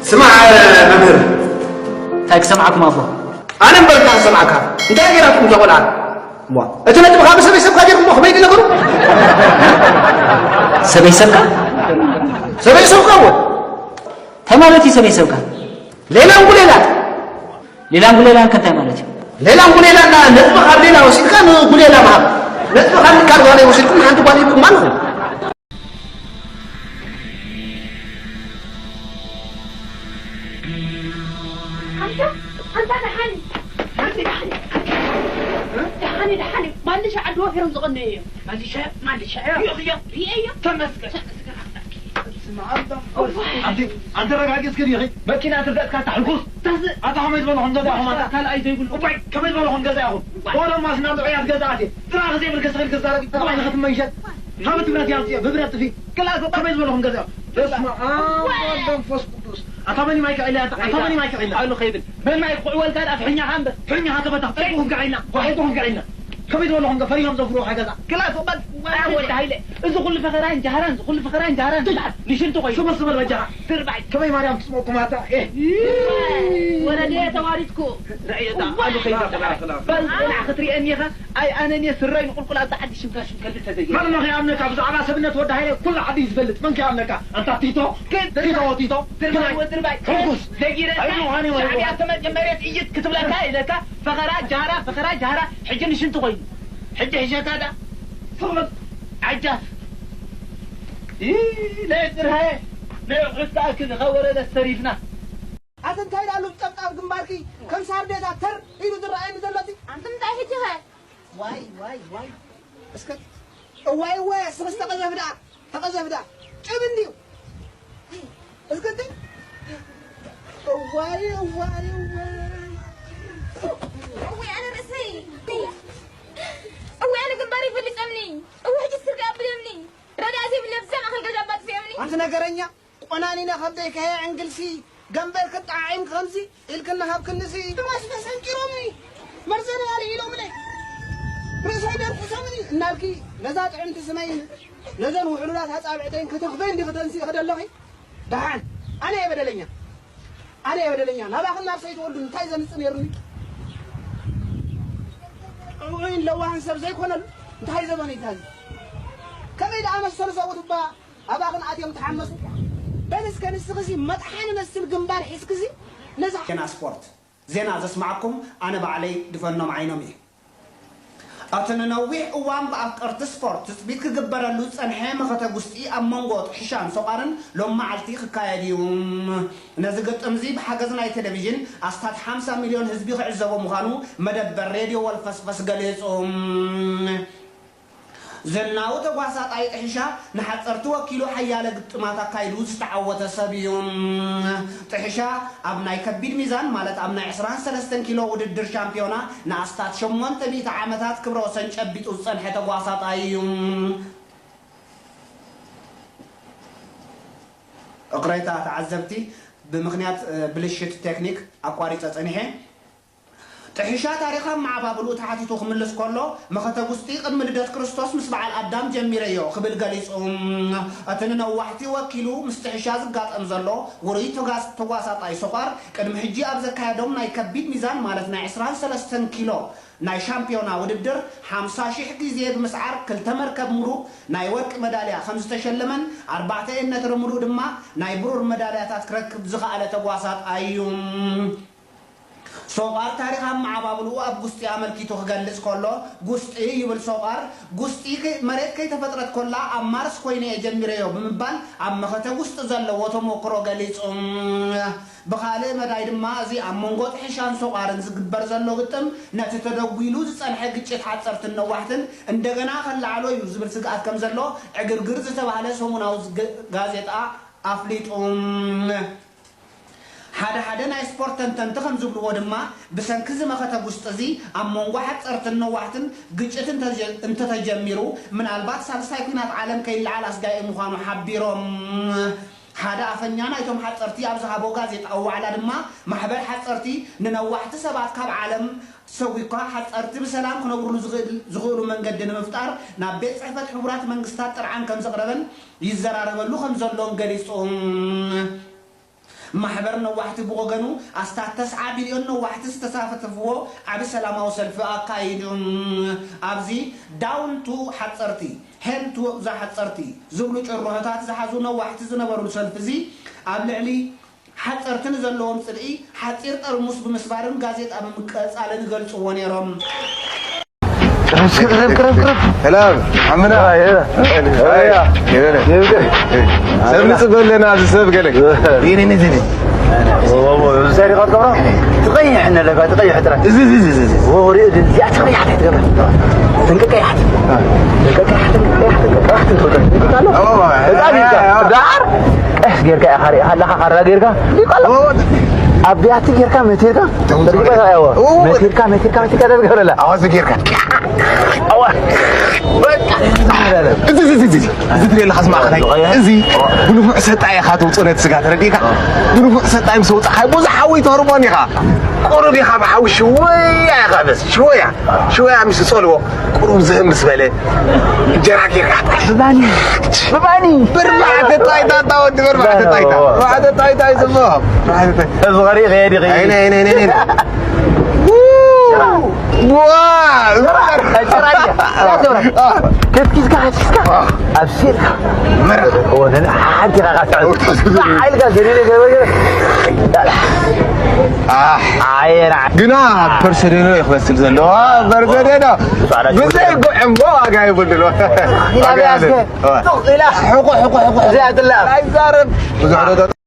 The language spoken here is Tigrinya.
ስማዕ መምህር። እንታይ ክሰምዓኩም ኣቦ? ኣነ እምበር እንታይ ክሰምዓካ? እንታይ ገይራትኩም እዛ ቆልዓ? እሞ እቲ ነጥብኻ ብሰበይ ሰብካ ጌርኩሞ ከመይ ድዩ ነገሩ? ሰበይ ሰብካ? ሰበይ ሰብካ እዎ። እንታይ ማለት እዩ ሰበይ ሰብካ? ሌላን ጉሌላን። ሌላን ጉሌላን ከ እንታይ ማለት እዩ? ሌላን ጉሌላን ነጥቢ ካብ ሌላ ወሲድካ ንጉሌላ ምሃብ። ነጥቢ ካብ ንካል ጓለይ ወሲድኩም ንሓንቲ ጓል ሂብኩም ኣለኹም። ኣንታ ኣንታ ደሓን ደሓን ደሓን ደሓን ማልሻ ዓዲ ወፊሮም ዝቐነዩ እዮም። ማልሻ ማልሻ ሪኦ ሪኦ ተመስገን። ኣንተ ኣረጋጊጽ ግን ይኺ መኪና ትርገጽካ ታሕልኩስ ኣታ ከመይ ዝበለኹም ገዛ ኢኹም ኣታ ካልኣይ ዘይብሉ እባይ ከመይ ዝበለኹም ገዛ ኢኹም ወረማ ስና ጥዑያት ገዛ ኣትየ ጥራኽ ዘይብልከ ስኽል ክዛረብ እባይ ንኽትመንሸት ካብ ትብረት ያምፅዮ ብብረት ጥፊ ክላእ ከመይ ዝበለኹም ገዛ ኢኹም በስመ ኣብ ወወልድ ወመንፈስ ቅዱስ ኣታ መን ማይ ከዒላ ኣታ መን ማይ ከዒላ ኣሉ ከይብል መን ማይ ክዕወልካ ዳ ፍሕኛኻ እምበር ፍሕኛኻ ተፈታኽ ጠይቁኹም ከዒልና ዋሒቁኹም ከዒልና ከመይ ዝበለኹም ፈሪሆም ዘፍርዎ ሓገዛ ክላእ ክቕበል ወዲ ሃይለ እዚ ኩሉ ፈኸራን ጃህራን እዚ ኩሉ ፈኸራን ጃህራን ትብዓት ንሽንቲ ኮይኑ ስብር ስብር በጃኻ ትርባይ ከመይ ማርያም ትስመኩም ኣታ ኤ ወረደ ተዋሪድኩ ርእየታ ኣሉ ከይዳ በል ና ክትሪአኒ ኢኻ ኣይ ኣነ እኔ ስረይ ንቁልቁል ኣብዛ ዓዲ ሽምካ ሽም ከልተ ዘየ ማለማ ከይኣምነካ ብዛዕባ ሰብነት ወዲ ሃይለ ኩሉ ዓዲ እዩ ዝፈልጥ መን ከይኣምነካ ኣንታ ቲቶ ቲቶ ቲቶ ትርባይ ወድርባይ ሕጉስ ዘይረካ ኣይኑ ሃኒ ወ- ሻዕብያ ተመጀመርያ ጥይት ክትብለካ ኢለካ ፈኸራ ጃህራ ፈኸራ ጃህራ ሕጂ ንሽንቲ ኮይኑ ሕጂ ሕሸታ ዳ ስቕመጥ ዓጃፍ ይ ናይ ጥርሃየ ናይ ዑሕታ ክልኻ ወረደ ሰሪፍና ኣቲ እንታይ ዳሉ ጠብጣብ ግንባርኪ ከም ሳርዴታ ተር ኢሉ ዝረኣየኒ ዘሎ እቲ ኣንቲ እንታይ ሕጂ ኸ ዋይ ዋይ ዋይ እስከ እዋይ እወ እስኽስ ተቐዘፍ ደኣ ተቐዘፍ ደኣ ጭብ እንድዩ እስክቲ እዋይ እዋይ እወ እወ ኣነ ርእሰይ እወ ኣነ ግንባር ይፈልጠምኒ እወ ሕጂ ስርቂ ኣብለምኒ ረዳ ዘይብለ ብዛ ማእኸል ገዛ ኣባጥፊኦምኒ ኣንቲ ነገረኛ ቆናኒነ ከብደይ ከየ ዕንግልሲ ገንበል ክጠዓዒም ከምዚ ኢልክኒ ሃብክንሲ ትማስ ተሰንቂሮምኒ መርዘን ኣልዒሎምለይ ርእሰይ ደርቁሶምኒ እናልኪ ነዛ ጥዕምቲ ስመይን ነዘን ውሕሉላት ኣጻብዕተይን ክትኽፈይ እንዲ ክተንስኢ ክደለኺ ደሓን ኣነ እየ በደለኛ ኣነ እየ በደለኛ ናባኽን ናብ ሰይትወልዱ እንታይ ዘምጽእ ነይሩኒ ጥዑይን ለዋህን ሰብ ዘይኮነሉ እንታይ ዘበነይታዚ ከመይ ደኣ መሰሉ ሰብኡት እባ ኣባኽን ኣትዮም ተሓመሱ በል እስከ ንስኽሲ መጥሓኒ መስል ግንባር ሒዝክሲ ነዛ ዜና ስፖርት ዜና ዘስማዓኩም ኣነ ባዕለይ ድፈኖም ዓይኖም እየ እቲ ንነዊሕ እዋን ብኣፍቀርቲ ስፖርት ትፅቢት ክግበረሉ ዝፀንሐ መኸተ ጉስጢ ኣብ መንጎ ጥሒሻን ሶቓርን ሎም መዓልቲ ክካየድ እዩ ነዚ ግጥምዚ ብሓገዝ ናይ ቴሌቪዥን ኣስታት ሓምሳ ሚልዮን ህዝቢ ክዕዘቦ ምዃኑ መደበር ሬድዮ ወልፈስፈስ ገሊጹ ዝናዊ ተጓሳጣይ ጥሒሻ ንሓፀርቲ ወኪሉ ሓያለ ግጥማት ኣካይዱ ዝተዓወተ ሰብ እዩ። ጥሒሻ ኣብ ናይ ከቢድ ሚዛን ማለት ኣብ ናይ ዕስራን ሰለስተን ኪሎ ውድድር ሻምፒዮና ንኣስታት ሸሞንተ ሚእቲ ዓመታት ክብረ ወሰን ጨቢጡ ዝፀንሐ ተጓሳጣይ እዩ። እቕሬታ ተዓዘብቲ፣ ብምኽንያት ብልሽት ቴክኒክ ኣቋሪፀ ፀኒሐ። ጥሒሻ ታሪኻዊ መዓባብልኡ ተሓቲቱ ክምልስ ከሎ፣ መኸተ ጉስጢ ቅድሚ ልደት ክርስቶስ ምስ በዓል ኣዳም ጀሚረዮ ክብል ገሊጹ። እቲ ንነዋሕቲ ወኪሉ ምስ ጥሒሻ ዝጋጠም ዘሎ ውሩይ ተጓሳጣይ ሶቋር፣ ቅድሚ ሕጂ ኣብ ዘካየዶም ናይ ከቢድ ሚዛን ማለት ናይ ዕስራን ሰለስተን ኪሎ ናይ ሻምፒዮና ውድድር ሓምሳ ሽሕ ግዜ ብምስዓር ክልተ መርከብ ምሩእ ናይ ወርቂ መዳልያ ከምዝተሸለመን ኣርባዕተ ኤነትሪ ምሩእ ድማ ናይ ብሩር መዳልያታት ክረክብ ዝኸኣለ ተጓሳጣይ እዩ። ሶቓር ታሪኽ ኣመዓባብልኡ ኣብ ጉስጢ ኣመልኪቱ ክገልጽ ከሎ፣ ጉስጢ ይብል ሶቓር፣ ጉስጢ መሬት ከይተፈጥረት ከላ ኣብ ማርስ ኮይነ እየ ጀሚረዮ ብምባል ኣብ መኸተ ጉስጢ ዘለዎ ተመክሮ ገሊጹ። ብኻልእ መዳይ ድማ እዚ ኣብ መንጎ ጥሒሻን ሶቓርን ዝግበር ዘሎ ግጥም ነቲ ተደጒሉ ዝጸንሐ ግጭት ሓጸርትን ነዋሕትን እንደገና ከለዓዕሎ እዩ ዝብል ስግኣት ከም ዘሎ ዕግርግር ዝተባህለ ሰሙናዊ ጋዜጣ ኣፍሊጡ። ሓደ ሓደ ናይ ስፖርት ተንተንቲ ከም ዝብልዎ ድማ፣ ብሰንኪ እዚ መኸተ ጉስጢ እዚ ኣብ መንጎ ሓፀርትን ነዋሕትን ግጭት እንተተጀሚሩ፣ ምናልባት ሳልሳይ ኲናት ዓለም ከይለዓል ኣስጋኢ ምዃኑ ሓቢሮም። ሓደ ኣፈኛ ናይቶም ሓፀርቲ ኣብ ዝሃቦ ጋዜጣዊ ዋዕላ ድማ፣ ማሕበር ሓፀርቲ ንነዋሕቲ ሰባት ካብ ዓለም ሰጒግካ ሓፀርቲ ብሰላም ክነብሩሉ ዝኽእል-፣ ዝኽእሉ መንገዲ ንምፍጣር ናብ ቤት ጽሕፈት ሕቡራት መንግስታት ጥርዓን ከም ዘቕረበን ይዘራረበሉ ከም ዘሎን ገሊጹ። ማሕበር ነዋሕቲ ብወገኑ፣ ኣስታት ተስዓ ቢልዮን ነዋሕቲ ዝተሳተፍዎ ዓቢ ሰላማዊ ሰልፊ ኣካይዱ። ኣብዚ ዳውን ቱ ሓፀርቲ፣ ሄል ቱ ዘ ሓፀርቲ ዝብሉ ጭርሖታት ዝሓዙ ነዋሕቲ ዝነበሩሉ ሰልፊ እዚ፣ ኣብ ልዕሊ ሓፀርቲ ንዘለዎም ጽልኢ ሓጺር ጠርሙስ ብምስባርን ጋዜጣ ብምቅጻልን ይገልጽዎ ነይሮም። ቅረብ፣ ቅረብ፣ ቅረብ፣ ቅረብ። ሰላም፣ ዓምና። ኣያ፣ ኣያ። ኣያ። ኣያ። ሰብ ንጽበ ኣለና፣ እዚ ሰብ ገለ። ይኔ፣ ይኔ፣ ይኔ። ትቐይሕ እነ ለጋ፣ ትቐይሕ ጥራይ። እዚ፣ እዚ፣ እዚ፣ እዚ። ወ-፣ ወሬ፣ እዚ፣ እዚኣ ትቐይሕ፣ ትገብር። ጥንቅቅ ቀያሕቲ። ጥንቅቅ ቀያሕቲ፣ ቀያሕቲ፣ ቀያሕቲ ትውጠን። ጥንቅቅ ኣሎ። ኦ፣ በጣም ይብቃ። ዳር፣ ቀስ ጌርካ ኢኻ ሪኢኻ ኣለኻ፣ ካራ ጌርካ። ሊቆሎ። ኦ። ኣብ ቢያቲ ጌርካ መቲርካ። ተውቶ። ተሪባ ያዋ። ኦ። መቲርካ፣ መቲርካ፣ መቲርካ ተገብረላ። ኣዋዝ ጌርካ። ኣዋ። እዚ፣ እዚ፣ እዚ፣ እዚ፣ እዚ ትሪኦ ኣለኻ፣ እዚ ማእኸላይ። እዚ ብንፉዕ ሰጣይ ኢኻ ተውፅኦ ነቲ ስጋ፣ ተረዲእካ? ብንፉዕ ሰጣይ ምስ ኣውፃእካዮ ብዙሕ ሓዊ ተህርሞን ኢኻ። ቁሩብ ኢኻ ብሓዊ ሽወያ ኢኻ፣ በስ ሽወያ፣ ሽወያ ምስ ጸልዎ ቁሩብ ዝህም ምስ በለ እንጀራ ጌርካ ብባኒ፣ ብባኒ። ብርባዕተ ጣይታ፣ እታ ወዲ ብርባዕተ ጣይታ። ብርባዕተ ጣይታ ይስምዖ። ብርባዕተ ጣይታ። እዚ ኸሪ ኸየዲ ኸየዲ። ኣይነ፣ ኣይነ፣ ኣይነ፣ ኣይነ። ዋ! ጭራ፣ ጭራ፣ ጭራ፣ ጭራ። ከትኪዝካ፣ ከትኪዝካ። ኣብሲልካ። መረቕ። ወነን ሓንቲ ኢኻ ትዕል። ሓይልካ ዘሊለ ገበገ። ኣሕ። ኣየና። ግና ፐርሰደኖ እዩ ክመስል ዘሎ። ፐርሰደኖ። ብዘይ ጉዕምቦ ዋጋ የብሉን። ኢላ ዋጋ ብያስከ። የብሉን። ጡቕ ኢላ። ሕቆ፣ ሕቆ፣ ሕቆ። እዚኣ ትላ። ኣይዛረብ። ብዙሕ ዶ